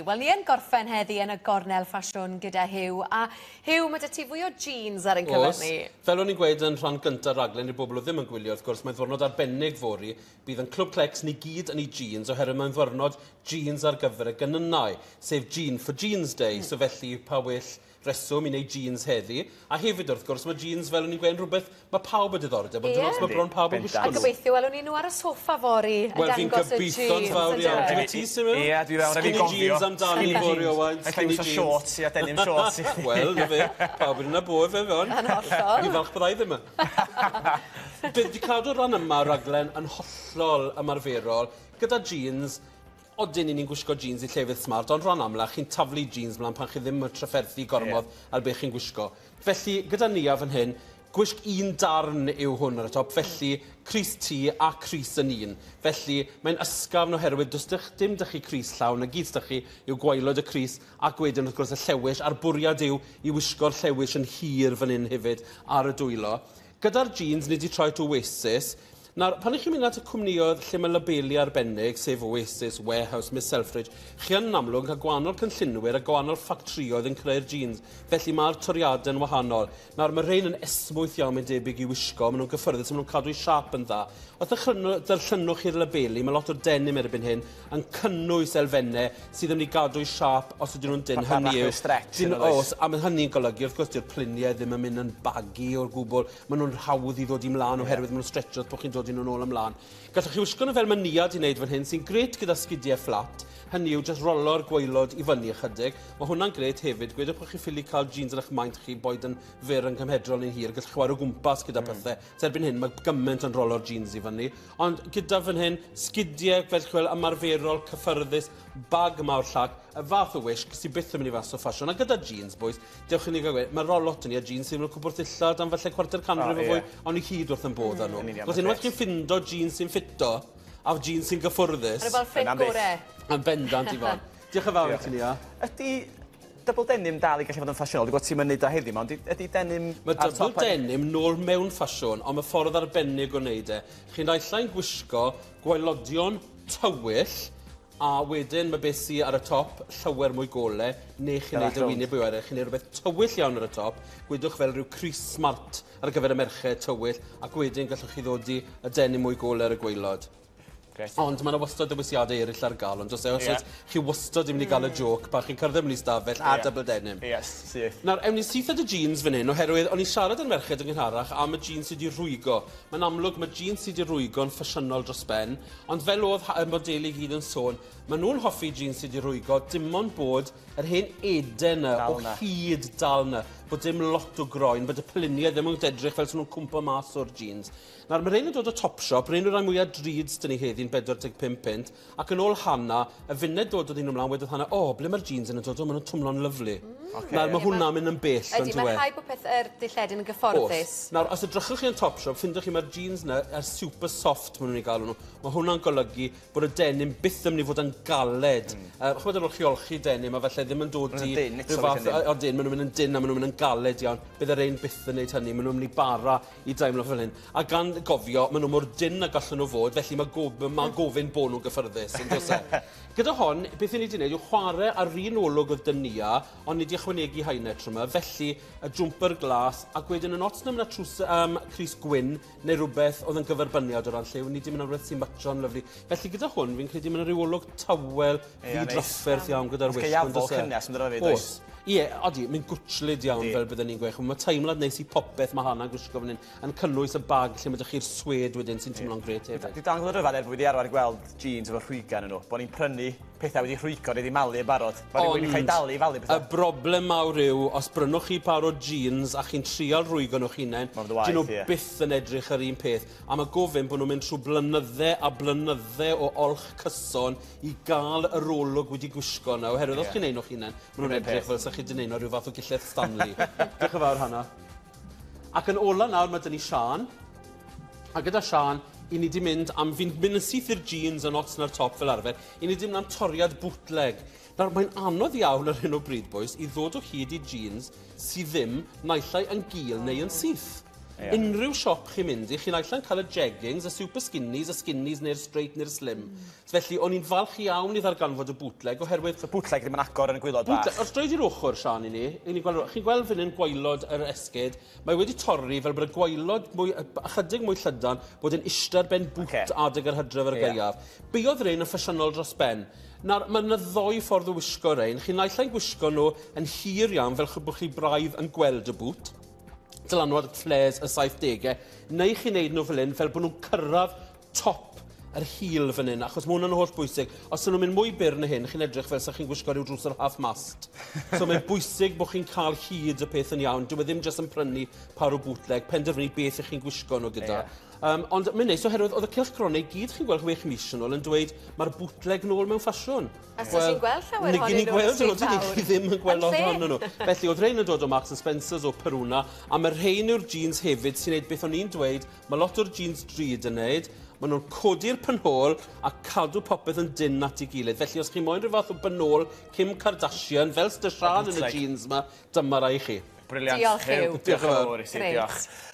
Wel, ni yn gorffen heddi yn y gornel ffasiwn gyda Huw. A Huw, mae 'da ti fwy o jeans ar ein cyfer Oes. ni. Fel o'n i'n gweud yn rhan gynta'r raglen i'r bobl oedd ddim yn gwylio, wrth gwrs, mae'n ddwrnod arbennig fory. Bydd yn Clwb Clecs ni gyd yn ei jeans oherwydd mae'n ddwrnod jeans ar gyfer y genynnau, sef Jean for Jeans Day. So felly, pa well reswm i wneud jeans heddi. A hefyd, wrth gwrs, mae jeans, fel o'n i'n gweud, yn rhywbeth mae pawb â diddordeb, ond yeah. mae bron pawb yn gwisgo nhw. A gobeithio welwn ni nhw ar y soffa fory yn Wel, fi'n dangos y jeans. gobeithio'n fawr iawn. Ti'n ti, Simon? Ie, dwi fewn, Skinny jeans amdani fory, Owain. Skinny jeans. shorts, ia, denim shorts. Wel, na fe. Pawb yn yna bo, fe fewn. Yn hollol. Fi'n falch byddai ddim. Bydd di cadw'r rhan yma o'r raglen yn hollol ymarferol, gyda jeans, Odyn, 'yn ni'n gwisgo jeans i llefydd smart, ond rhan amla, chi'n taflu jeans mlan pan chi ddim yn trafferthu gormod yeah. ar be chi'n gwisgo. Felly, gyda Nia fan hyn, gwisg un darn yw hwn ar y top, felly crys T a crys yn un. Felly, mae'n ysgafn oherwydd does dych, dim dych chi crys llawn, na gyd dych chi yw gwaelod y crys ac wedyn wrth gwrs y llewis, a'r bwriad yw i wisgo'r llewis yn hir fan hyn hefyd ar y dwylo. Gyda'r jeans, ni 'di troi at Oasis. Nawr, pan 'ych chi'n mynd at y cwmnïoedd lle mae labeli arbennig, sef Oasis, Warehouse, Miss Selfridge, chi yn amlwg yn cael gwahanol cynllunwyr a gwahanol ffictrïoedd yn creu'r jeans, felly mae'r toriadau'n wahanol. Nawr, mae rhein yn esmwyth iawn, mae'n debyg i wisgo, maen nhw'n gyffyrddus, maen nhw'n cadw eu siâp yn dda. Os darllenwch chi'r labeli, mae lot o'r denim erbyn hyn yn cynnwys elfennau sydd yn mynd i gadw eu siâp os ydyn nhw'n dynn. Hynny yw... stretch yn oes? A mae hynny'n golygu, wrth gwrs, dyw'r pluniau ddim yn mynd yn baggy o'r gwbl. Maen nhw'n hawdd i ddod i mlaen oherwydd maen nhw'n stretcho wrth bod chi'n dod i nhw'n ôl ymlaen. Gallwch chi wisgo nhw fel mae Nia 'di wneud fan hyn, sy'n grêt gyda sgidiau fflat. Hynny yw, jyst rolo'r gwaelod i fyny ychydig. Mae hwnna'n grêt hefyd. Gwedwch bod chi ffili cael jeans yn eich maint chi, boed yn fyr yn cymhedrol neu'n hir. Gallwch chi chwarae o gwmpas gyda pethau. So erbyn hyn, mae gymaint yn rolo'r jeans i fyny. Ond gyda fan hyn, sgidiau, fel chi'n gweld, ymarferol, cyffyrddus, bag mawr llac, y fath o wisg sydd byth yn mynd i fas o ffasiwn. A gyda jeans, boys, dewch i ni gael gweud, mae lot yn ni a jeans sydd yn cwpwrdd dillad am falle cwarter canrif o fwy, ond i hyd wrth yn bodd â nhw. Os unwaith chi'n ffindo jeans sy'n ffito, a jeans sy'n gyffwrddus... Maen nhw fel ffit gore. Yn bendant, Ifan. Diolch yn fawr i ti, Nia. Ydy double denim dal i gallu fod yn ffasiynol? Dwi'n gwybod ti'm yn neud o heddiw 'ma, ond ydy denim Mae ar double top... denim nôl mewn ffasiwn, ond mae ffordd arbennig o wneud e. Chi'n naill ai'n gwisgo gwaelodion tywyll, a wedyn mae beth sy ar y top llawer mwy gole, neu chi'n neud y wyneb i waered, chi'n neud rhywbeth tywyll iawn ar y top, gwedwch fel rhyw crys smart ar gyfer y merched tywyll, ac wedyn gallwch chi ddodi y denim mwy gole ar y gwaelod. Grêt. Ond ma' 'na wastad dewisiade eryll ar ga'l on'd o's e? Os oes chi wastad yn mynd i ga'l y jôc pan chi'n cyrraedd mewn i stafell a double denim. Ie, syth. Nawr, ewn ni syth at y jeans fan hyn oherwydd o'n i'n siarad â'r merched yn gynharach am y jeans sy 'di rhwygo. Mae'n amlwg ma' jeans sy 'di rhwygo'n ffasiynol dros ben, ond fel o'dd ha- y modeli i gyd yn sôn, ma' nhw'n hoffi jeans sy 'di rhwygo dim ond bod yr hen eden 'na o hyd dal 'na, bod dim lot o groen, bod y pelinie ddim yn edrych fel sa nhw'n cwmpo mas o'r jeans. Nawr, mae rhein yn dod o Topshop, rhein yw'r rhai mwyaf drud s'da ni heddi'n 45 punt, ac yn ôl Hannah, y funud dododd un nhw mlaen, wedodd Hannah, o, ble mae'r jeans yn dod o, maen nhw'n twmlo'n lyfli. Ocê. Nawr, mae hwnna'n mynd yn bell, Ydy, on'd yw mae'n e? rhaid bod peth, yr dilledyn yn gyfforddus. Oes. Nawr, os edrychwch chi yn Topshop, ffindwch chi mae'r jeans 'na, yr super soft maen nhw'n eu galw nhw. Mae hwnna'n golygu bod y denim byth yn mynd i fod yn galed. Mm. Ch'mod ar ôl chi olchi denim a falle ddim yn dod i... Rhyw fath o odyn, maen nhw'n mynd yn dynn a maen nhw'n mynd yn galed iawn. Bydd y rhein byth yn neud hynny, maen nhw'n mynd i bara i deimlo fel hyn. A gan gofio, maen nhw mor dynn a gallen nhw fod, felly mae, go mae gofyn bod nhw'n gyffyrddus, yn does e? Gyda hon, beth i ni wedi gwneud yw chwarae ar un olwg oedd Dynia, ond ni wedi ychwanegu haenau tro yma, felly y jwmper glas, ac wedyn yn ots na mynd â trws, crys gwyn neu rhywbeth oedd yn gyferbyniad o ran lliw, ni wedi mynd â rhywbeth sy'n matcho'n lyfli. Felly gyda hwn, fi'n credu mae'n rhyw olwg tawel, ddi-drafferth iawn gyda'r wisg. Gaeafol cynnes, yn dod oes? Ie, odi, mae'n gwtshllyd iawn fel bydden ni'n gweud. Mae teimlad neis i popeth mae Hannah'n gwisgo fan hyn, yn cynnwys y bag lle mae 'da chi'r swêd wedyn sy'n teimlo'n grêt hefyd. Dwi dal yn gweld rhyfedd er bod fi wedi arfer gweld jeans efo rhwygan yn nhw, bod ni'n prynu pethau wedi rhwygo neu wedi malu yn barod. Mae rhywun yn cael dalu i falu pethau. Y broblem mawr yw, os brynwch chi par o jeans a chi'n trial rhwygo nhw'ch hunain, dyn nhw byth yn edrych yr un peth. A mae gofyn bod nhw'n mynd trwy blynydde a blynydde o olch cyson i gael yr olwg wedi gwisgo 'na, oherwydd os chi'n neud nhw'ch hunain, maen nhw'n edrych fel 'sa chi 'di neud nhw ar ryw fath o gillell Stanley. Diolch yn fawr, Hannah. Ac yn ola nawr, mae 'da ni Siân. A gyda Siân, i ni 'di mynd am... Fi'n mynd yn syth i'r jeans yn ots na'r top fel arfer. I ni 'di mynd am toriad bootleg. Nawr, mae'n anodd iawn ar hyn o bryd, bois, i ddod o hyd i jeans sydd ddim naill ai yn gul neu yn syth. Ie. Unrhyw siop chi'n mynd i, chi'n naill ai'n cael y jeggings, y super skinnies, y skinnies neu'r straight neu'r slim. Felly, o'n i'n falch iawn i ddarganfod y bootleg oherwydd So bootleg ddim yn agor yn y gwaelod bach. Bootleg, os droi i'r ochr, Sian, i ni, i ni gweld, chi'n gweld fan hyn gwaelod yr esgid, mae wedi torri fel bod y gwaelod mwy, ychydig mwy llydan, bod yn eistedd ar ben boot adeg yr hydref ar y gaeaf. Be oedd rhein yn ffasiynol dros ben? Nawr, mae yna ddoi ffordd o wisgo rhein. Chi'n naill ai'n gwisgo nhw yn hir iawn, fel bod chi braidd yn gweld y boot, dylanwad flares y 70au, neu chi'n neud nhw fel hyn, fel bod nhw'n cyrraedd top yr heel fan hyn, achos mae hwnna'n holl bwysig. Os ydyn nhw'n mynd mwy byr na hyn, chi'n edrych fel sa chi'n gwisgo rhyw drwser half mast. So mae'n bwysig bod chi'n cael hyd y peth yn iawn. Dyw e ddim jyst yn prynu par o bootleg, penderfynu beth ych chi'n gwisgo nhw gyda. Ond mae'n neis oherwydd oedd y cylchgronau i gyd chi'n gweld 6 mis yn ôl yn dweud mae'r bootleg nôl mewn ffasiwn. A so ti'n gweld llawer Nag ohonyn ni'n nhw yn y gweld stryd nhw, dyn fawr. ni ddim yn gweld Yn lot lle? ohonyn nhw. Felly oedd rhein yn dod o Marks and Spencer's o Peruna, a mae rhein yw'r jeans hefyd sy'n neud beth o'n i'n dweud, mae lot o'r jeans drud yn neud, maen nhw'n codi'r penhôl a cadw popeth yn dynn at ei gilydd. Felly os chi moyn rhyw fath o benôl Kim Kardashian, fel Sian yn y bootleg. jeans yma, dyma rai chi. Brilliant. Diolch, Huw. Diolch yn fawr i ti, Grêt. diolch.